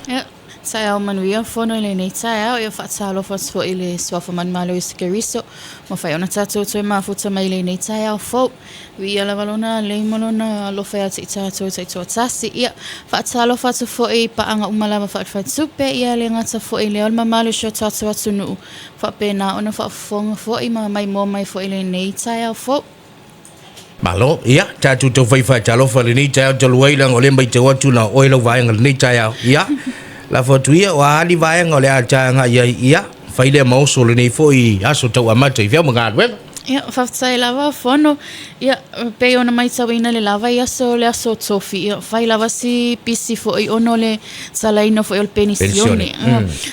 Ia, taeao manuia fono i lenei taeao. Ia faatalofa atu foi i le Suafa Manumalo Iesu Keriso ua mafai ona tatou toe mafuta mai i lenei taeao fou. Viia lava lona alei ma lona alofa ia te i tatou taitoatasi. Ia, faatalofa atu foi i paaga uma lava faale-faletupe, ia le gata foi i lea o le mamalu o si o tatou atunuu faapena ona faafofoga foi ma maimoa mai foi i lenei taeao fou. Malo, ia, tatou taufai faatalofa i lenei taeao talu ai leaga o lea e matau atu na o oe lau vaega i lenei taeao. Ia, lafo atu ia, o a ni vaega o le a ta agai ai, ia, fai lea ma oso o lenei foi aso tau amata i fea ma galuega. Ia, faafetai lava Fono. Ia, pei ona matauina le lava i aso le aso Tofi, ia, fai lava si pisi foi ona o le talaina foi o le penisione.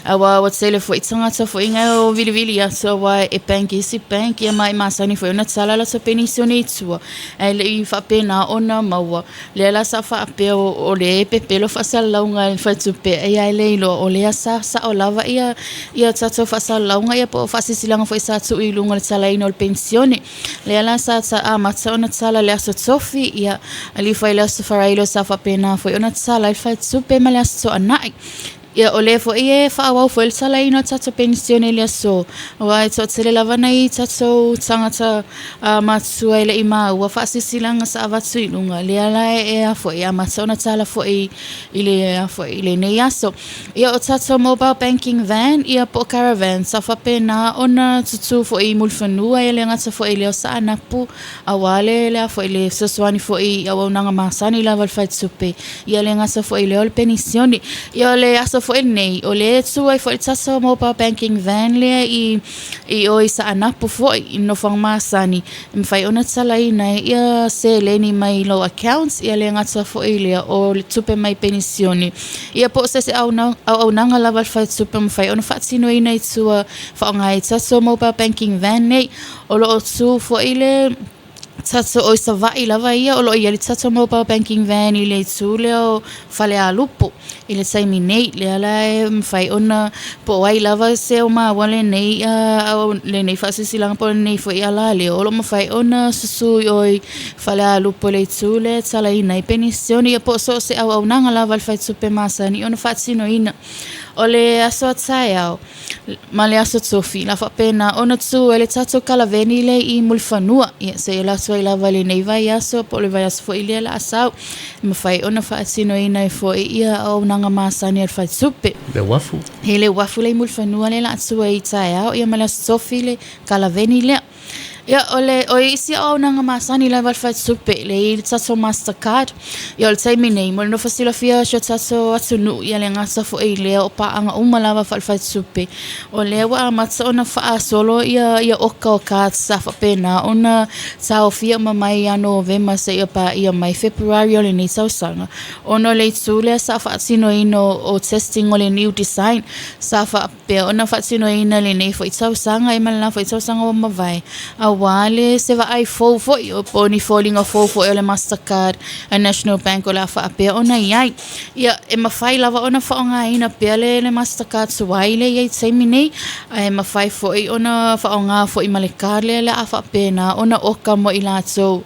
Aua ua tele foi tagata foi ngai o vilivili atu aua e bank i isi bank, ia ma e masani foi ona tala latou penisione i tua, ae le i faapena ona maua. Lea la sa faapea o lea e pepelo faasalalauga a le faletupe, ia ae le iloa o lea sa sao lava ia ia tatou faasalalauga ia po o faasilasilaga foi sa tuu i luga o le talaina o le penisione. Lea la sa amata ona tala i le Aso Tofi, ia, alifa i le Aso Faraile sa faapena foi ona tala ai le faletupe ma le Aso Toonai. Ia, o lea foi e faaauau foi le talaina o le tatou penisione i le aso, aua e toatele lava nai tatou tagata matutua e le i maua faasilasilaga sa avatu i luga, lea la e a foi, e amata ona tala foi i le a foi i lenei aso. Ia, o tatou mobile banking van, ia po o caravan, sa faapena ona tutū foi i Mulifanua, e le gata foi i lea o Saanapu, Aua le le a foi le fesoasoani foi i auaunaga masani lava a le faletupe, ia le gata foi i lea o le penisione. Ia o le aso foi lenei, o lea e tu ai foi le tatou mobile banking van lea i i o i Saanapu foi i nofoaga masani, e mafai ona talaina ai ia seleni mai lou accounts, ia le gata foi i lea o le tupe mai penisione. Ia po o se isi auaunaga lava a le faletupe e mafai ona faatinoina i tua, faaaoga ai tatou mobile banking van nei. O lo o tu foi le tatou o i Savaii lava ia o lo o i ai le tatou mobile banking van i le itu lea o Falealupo i le taimi nei. Lea la e mafai ona po o ai lava se o maua lenei lenei faasilasilaga po o lenei foi alaleo o lo o mafai ona susu i o i Falealupo i le itu lea e talaina ai penisione ia po o so o se auaunaga lava a le faletupe masani ona faatinoina. O le aso a taeao ma le Aso Tofi, la faapena ona tu ai le tatou kalaveni lea i Mulifanua. Ia, seia alu atu ai lava i lenei vaiaso po o le vaiaso foi lea o le a sau, e mafai ona faatinoina ai foi ia auaunaga masani a le faletupe. Le uafu. I le uafu lea i Mulifanua lea o le a tu ai i taeao ia ma le Aso Tofi le kalaveni lea. Ia, o le, o isi auaunaga masani lava a le faletupe, le i le tatou Mastercard. Ia, o le taimi nei, mo le nofo silafia o si o tatou atunuu, ia le gata foi i lea o paaga uma lava faale-faletupe, o lea ua amata ona faasolo ia, ia oka o cards sa faapena ona taofia uma mai ia Novema seia paia mai Fepuari o lenei tausaga, ona o le itu lea sa faatinoina o, o testing o le new design sa Pea ona faatinoina lenei foi tausaga e ma lena foi tausaga ua mavae, aua le se vaai fou foi po o ni foliga fou foi o le Mastercard a National Bank o le a faapea ona i ai. Ia, e mafai lava ona faaaogaina pea le, le Mastercard tuai lea e i ai i le taimi nei, ae mafai foi ona faaaoga foi ma le card lea o le a faapena ona oka mo i latou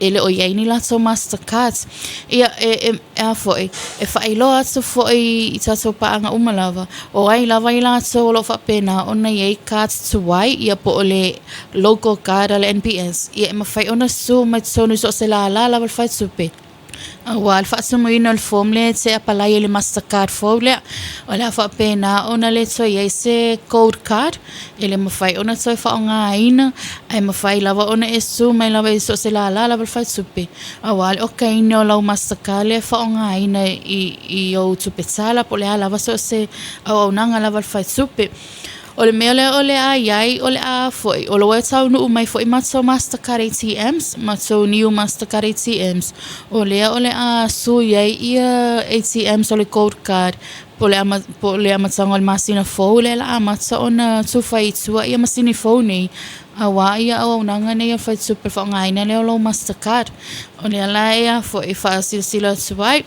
e le o i ai ni latou Mastercards. Ia, e, e, e a foi, e faailoa atu foi i tatou paaga uma lava, o ai lava i latou o lo o faapena ona i ai cards tuai, ia po o le logo card a le NPS, ia e mafai ona su mai totonu i so o se lālā lava o le faletupe, aua le faatumuina o le form lea e te apalai ai i le Mastercard fou lea. O le a faapena ona le toe i ai se gold card, E le mafai ona toe faaaogaina, ae mafai lava ona e su mai lava i so o se lālā lava o le faletupe, aua le okaina o lau Mastercard lea e faaaogaina i, i ou tupe tala po o le a lava so o se auaunaga lava a le faletupe. O le mea lea o le a i ai, o le a foi, o lo o e taunuu mai foi matou Mastercard ATMs, matou new Mastercard ATMs, o lea o le a sui ai ia ATMs o le Gold Card Po o le, po o le amataga o le masina fou lea la amata ona tufa i tua ia masini fou nei, aua ia auaunaga nei a le faletupe faaaogaina lea o lou Mastercard. O lea la e a foi e faasilasila atu ai.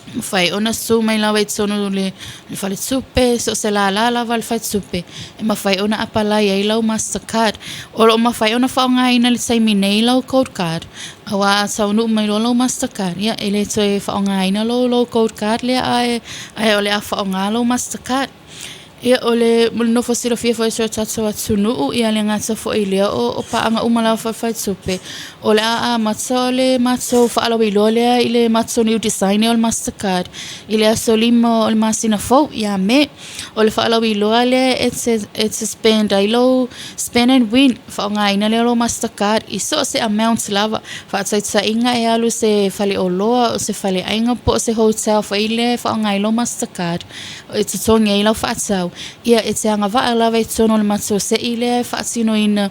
Mafai ona su mai lava i totonu o le faletupe, so o se lala lava a le faletupe e mafai ona apalai ai lau master card. O lo o mafai ona faaaogaina i le taimi nei lau gold card, aua a taunuu mai loa lau master card, ia e le toe faaaogaina lou gold card lea ae ae o le a faaaoga lau master card. Ia, o le nofo silafia foi o si o tatou atunuu, ia le gata foi lea o paaga uma lava foi faletupe, o le a amata o le matou faalauiloa lea i le matou new design lea o le master card i le aso 5 o le masina fou ia Me. O le faalauiloa lea e te spend ai lou spend and win, faaaogaina lea o lou master card i so o se amount lava. Faataitaiga e alu i se faleoloa, o se faleaiga po o se hotel foi lea e faaaoga ai lou master card. E totogi ai lau faatau, ia e te agavaa lava i totonu o le matou sei lea e faatinoina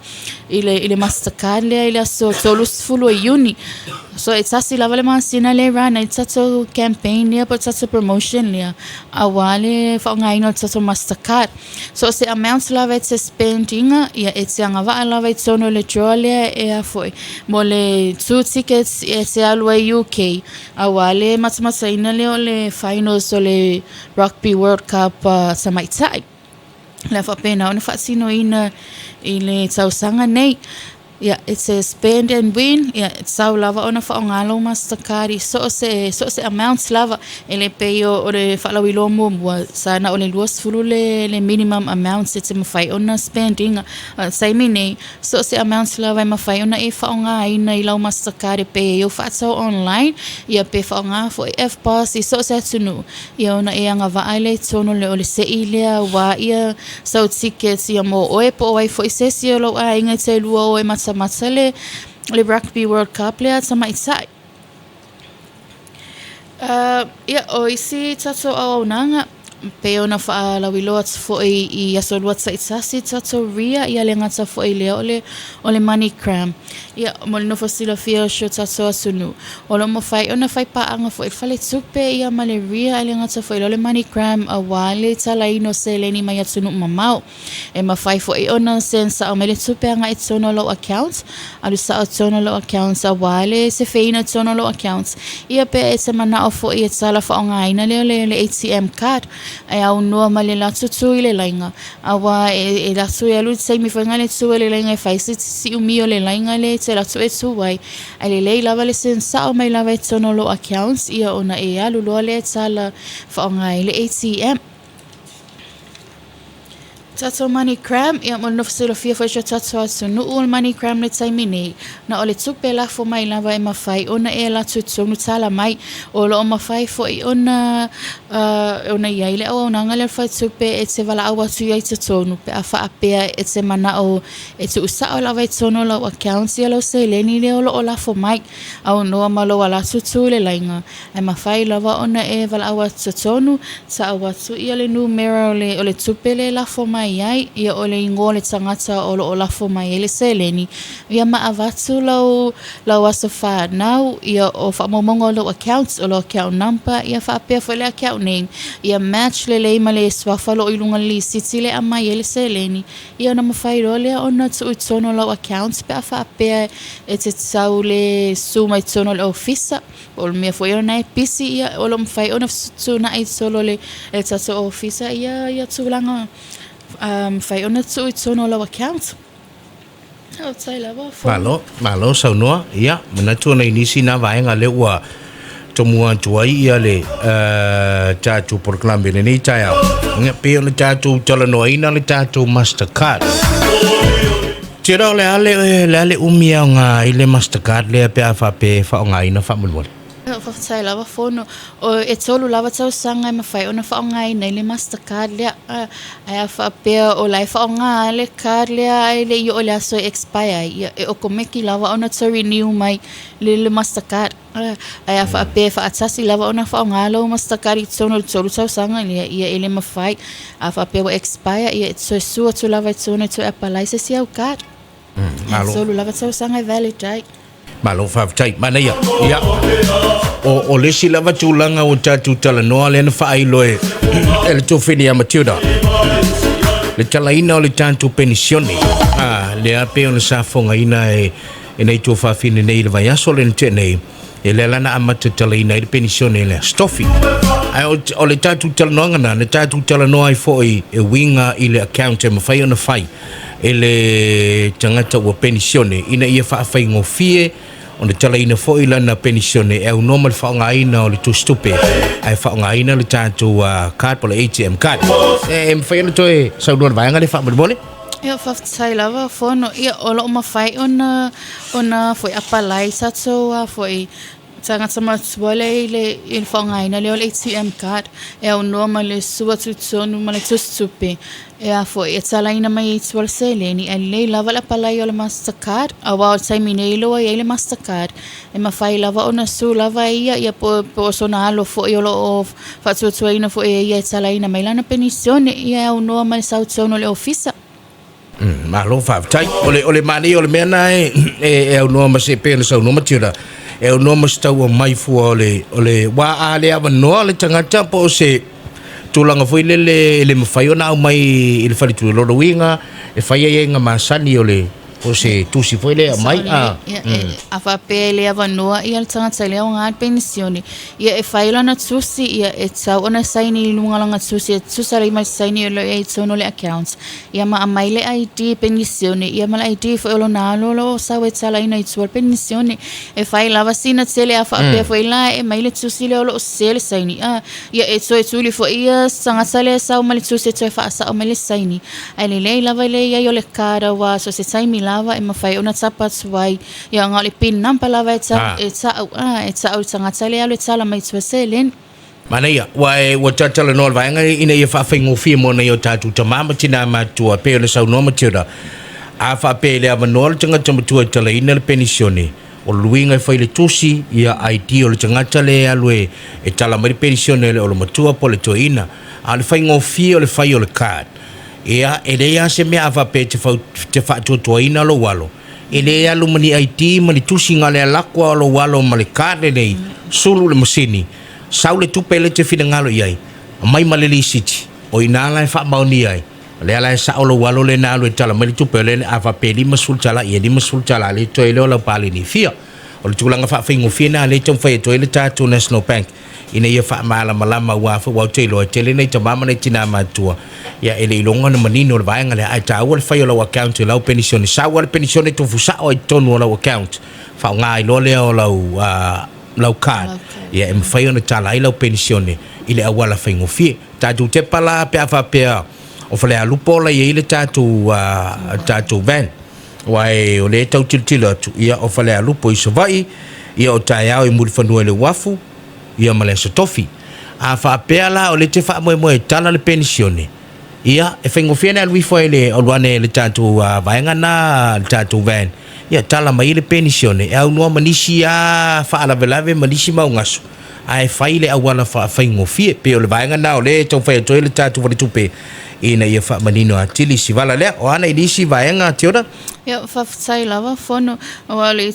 i le, i le Mastercard lea i le aso 30 o Iuni. So e tasi lava le masina lea e run ai le tatou campaign lea po o le tatou promotion lea aua le faaaogaina o le tatou Mastercard. So o se amount lava e te spend ina, ia e te agavaa lava i totonu o le draw lea e a foi mo le 2 tickets e te alu ai UK aua le matamataina lea o le finals o le Rugby World Cup tamaitai. Le a faapena ona faatinoina i le tausaga nei. Ia, it's a spend and win, ia, e tatau lava ona faaaoga lou Mastercard i so o se, so o se amount lava. E le pei o, o le faalauiloa muamua, sa na o le 20 le, le minimum amount e te mafai ona spend ina. A o le taimi nei, So o se amount lava e mafai ona e faaaogaina i lau Mastercard e pay ai ou faatau online, ia pe faaaoga foi EFTPOS i so o se atunuu, ia ona e agavaa lea i totonu o le sei lea aua ia sau tickets ia mo oe po o ai foi se isi o lou aiga e te lua o e matamata le Rugby World Cup lea a tamaitai. Ia, o isi tatou auaunaga, pei ona faalauiloa atu foi i aso lua taitasi tatou RIA, ia le gata foi lea o le, o le MoneyGram. Ia, mo le nofo silafia o si o tatou atunuu, o lo o mafai ona fai paaga foi le faletupe ia ma le RIA, ae le gata foi lea o le MoneyGram aua le talaina o seleni mai atunuu mamao. E mafai foi ona send sao mai le tupe agai i totonu o lou account, alu sao i totonu o lou account aua le sefeina i totonu o lou account. Ia pe e te manao foi e tala faaaogaina lea o le ATM card e aunoa ma le latou tu i le laina aua e latou e alu i le taimi foi lena le tu ai le laina e fai si siumia o le laina lea e te latou e tu ai. Ae lelei lava le send sao mai lava i totonu o lou account ia ona e alu loa lea e tala faaaoga ai le ATM. Tatou money gram, ia mo le nofo silafia foi si o tatou atunuu o le money gram le taimi nei, na o le tupe lafo mai lava e mafai ona e alu atu i totonu tala mai. O lo o mafai foi ona ona i ai le auaunaga lea o le faletupe e te valaau atu i ai i totonu pe a faapea e te manao e tuusao lava i totonu o lau account ia lau seleni lea o lo o lafo mai. Aunoa ma lou ala atu tu i le laina. Ae mafai lava ona e valaau atu totonu, taʻu atu ia le numera o le o le tupe lea e lafo mai ai, ia o le igoa o le tagata o lo o lafo mai ai le seleni, ia ma avatu lau lau aso fanau, ia o faamaumauga o lou account, o lou account number, ia faapea foi le account name, ia match lelei ma le suafa o lo o i luga o le lisiti lea e aumai ai le seleni, ia ona mafai loa lea ona tuu i totonu o lau account pe a faapea e te tau le susu mai totonu o le ofisa. Po o le mea foi o lena e pisi ia o lo o mafai ona fetuunai solo le e le tatou ofisa ia ia tulaga mafai ona tuu i totonu o lau account. Faafetai lava Fono. Malo, malo saunoa. Ia, manatu ona i nisi na vaega lea ua tomua atu ai ia le tatou polokalame i lenei taeao. Ia, pei ona tatou talanoaina le tatou Mastercard. Tira o le a le, le a le umi e aoga ai le Mastercard lea pe a faapea e faaaogaina faamolemole? Faafetai lava Fono. O, e tolu lava tausaga e mafai ona faaaogaina ai le Mastercard lea. Ae a faapea o la e faaaoga lava le card lea ae le i oo i le aso e expire ai, ia e okomeki lava ona toe renew mai le le Mastercard. Ae a faapea e faatasi lava ona faaaoga lau Mastercard i totonu o le tolu tausaga lea, ia e le mafai. A faapea ua expire, ia e toe sue atu lava i totonu e toe apalai se isi au card. Malo. E tolu lava tausaga e valid ai. Malo faafetai. Manaia. Ia. O, o le isi lava tulaga ua tatou talanoa lea na faailo e, e le tofeni ia Matilda. Le talaina o le tatou penisione. Ah, lea pei ona safogaina e, e nei tuafafine nei i le vaiaso lea na tea nei. E lea la na amata talaina ai le penisione i le Aso Tofi. Ae o, o le tatou talanoaga na, na tatou talanoa ai foi e uiga i le account e mafai ona fai e le tagata ua penisione ina ia faafaigofie ona talaina foi lana penisione e aunoa ma le faaaogaina o le tusitupe ae faaaogaina le tatou uh, card po o le ATM card. E, e mafai ona toe saunoa le vaega lea faamolemole? Ia, faafetai lava Fono. Ia, o lo o mafai ona ona foi apalai sa tou a foi tagata matua lea i le i le faaaogaina lea o le ATM card e aunoa ma le sua tutonu ma le tusitupe e a foi e talaina mai ai tua le seleni ae lelei lava le apalai o le master card aua o le taimi nei loa e i ai le master card e mafai lava ona su lava e ia ia po po o sona alo foi o lo o faatuatuaina foi e ia e talaina mai lana penisione ia e aunoa ma le sau tonu o le ofisa. Mm, malo faafetai. O le, o le manaia o le mea na e, e, e aunoa ma se pei ona saunoa Matilda, e aunoa ma se taua mai fua o le, o le wā a le avanoa le tagata po o se tulaga foi lele e le mafai ona aumai i le faletua. Lona uiga e fai ai aiga masani o le o se tusi foi lea e aumai. A, ia, mm. a faapea e le avanoa ia le tagata i le aoga le penisione, ia e fai lana tusi, ia e tau ona saini i luga lana tusi, e tusa lei ma le saini o lo o i ai i totonu o le account. Ia ma aumai le ID penisione, ia ma le ID foi o lona alo o lo o sau e talaina i tua le penisione. E fai lava sina tele a faapea foi la e aumai le tusi lea o lo o sese le saini. A, ia e toe tuli foi ia tagata lea e sau ma le tusi e toe faasao mai le saini. Ae lelei lava le i ai o le card aua so o se taimi lava e mafai ona tapa atu ai. Ia na o le pin number lava e tau, e ta'u, a, e ta'u i le tagata lea e alu e tala mai i tua seleni. Manaia, ua e, ua talatalanoa le vaega ina ia faafaigofie mo nai o tatou tamā ma tinā matutua, pei ona saunoa Matilda, a faapea i le avanoa le tagata matua e talaina le penisione, o le luiga e fai le tusi, ia ID o le tagata lea e alu e, e tala mai le penisione a le olomatua po o le toeaina. A o le faigofie o le fai o le card, ia, e leai lava se mea a faapea e te fau, te faatuatuaina lou alo, E le alu ma ni ID ma ni tusi na o le alu atu lava o lou alo ma le card lenei, sulu le masini, sau le tupe lea e te finagalo i ai, aumai ma le lisiti, o i ina la e faamaonia ai, o lea la e sao lou alo lea na alu e tala mai le tupe, o lea a faapea e 50 tala, ia 50 tala lea e totoe ai lea o lau paleni e fia. O le tulaga faafaigofie lena lea e taumafai atu ai le tatou National Bank ina ia faamalamalama aua foi aua ou te iloa e tele nai tama ma nai tina matutua ia e le iloga ona manino le vaega lea ae taua le fai o lau account i lau penisione sau lava le penisione tofu sao ai totonu o lau account faaaoga ai loa lea o lau uh, lau card ia e mafai ona tala ai lau penisione i le auala faigofie tatou tepa la pe a faapea o Falealupo la i ai le tatou uh, tatou van aua e o lea e tau tilotilo atu ia o Falealupo i Savaii ia o taeao i Mulifanua i le uafu ia ma le Aso Tofi. A faapea la o lea e te faamoemoe e tala le penisione, ia, e faigofie ona e alu ifo ai i le alu ane i le tatou vaega lena, le tatou van, ia tala mai ai le penisione e aunoa ma nisi lava faalavelave ma nisi mau gasu, ae fai le auala faafaigofie. E pei o le vaega lena o lea e taumafai atu ai le tatou faletupe ina ia faamanino atili si vala lea. O a nai nisi vaega, Tilda? Ia, faafetai lava Fono, aua o le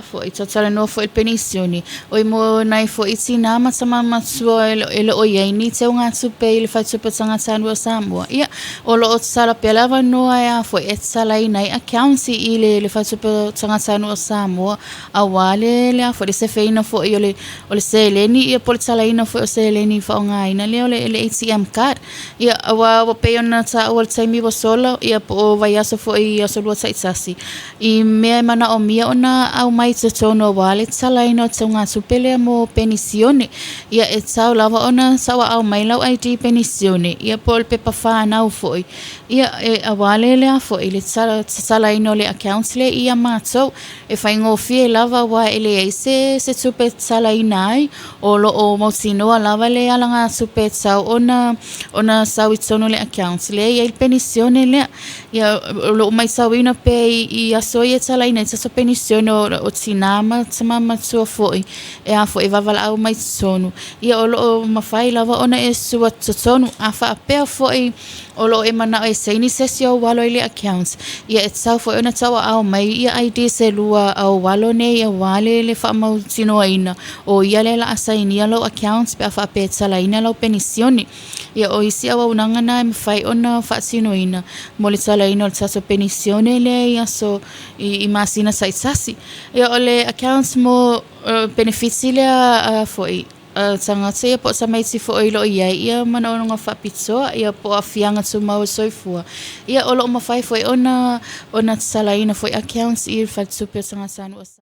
Foi talanoa foi le penisione, oi mo nai foi tinā ma tama matua e le o i ai ni teugatupe i le Faletupe o Tagatanui o Samoa. Ia, o lo o tatala pea le avanoa e a foi e tatalaina ai accounts i le le Faletupe o Tagatanui o Samoa aua le le a foi le sefeina foi o le o le seleni ia po o le tatalaina foi o seleni faaaogaina lea o le le ATM card. Ia, aua ua pei ona taua i le taimi ua sola, ia po o vaiaso foi i aso lua taitasi, I mea e manaomia ona aumai i totonu aua le tatalaina o teugatupe lea mo penisione, ia e tatau lava ona sauaau mai lau ID penisione, ia po o le pepa whanau foi, ia e aua le lea foi le tatalaina o le accounts lea ia matou. E faigofie lava aua e leai se se tupe e tatalaina ai, o lo o mautinoa lava le alagatupe e tatau ona ona sau i totonu o le accounts lea e i ai le penisione lea. Ia, o lou maitauina pea i, i aso ia e talaina ai tatou penisione o, o tinā ma tama matua foi, e a foi e vavalaau mai totonu. Ia, o loo mafai lava ona e sua totonu. A faapea foi o loo e manao e saini se isi ou alo i le accounts, ia e tatau foi ona tauaao mai ia ID se lua a ou alo nei aua le, le faamautinoaina o ia lea la a sainia lou accounts pe a faapea e talaina lau penisione. Ia, o isi auaunaga na e mafai ona faatinoina mo le talaina o le tatou penisione lea i aso i, i masina taitasi. Ia, o le accounts mo penefiti lea foi a tagata ia po o tamaiti foi o lo o i ai ia manaoga faapitoa ia po o aafiaga tumau o le soifua. Ia, o lo o mafai foi ona tatalaina foi accounts i le Faletupe o Tagatanuu o.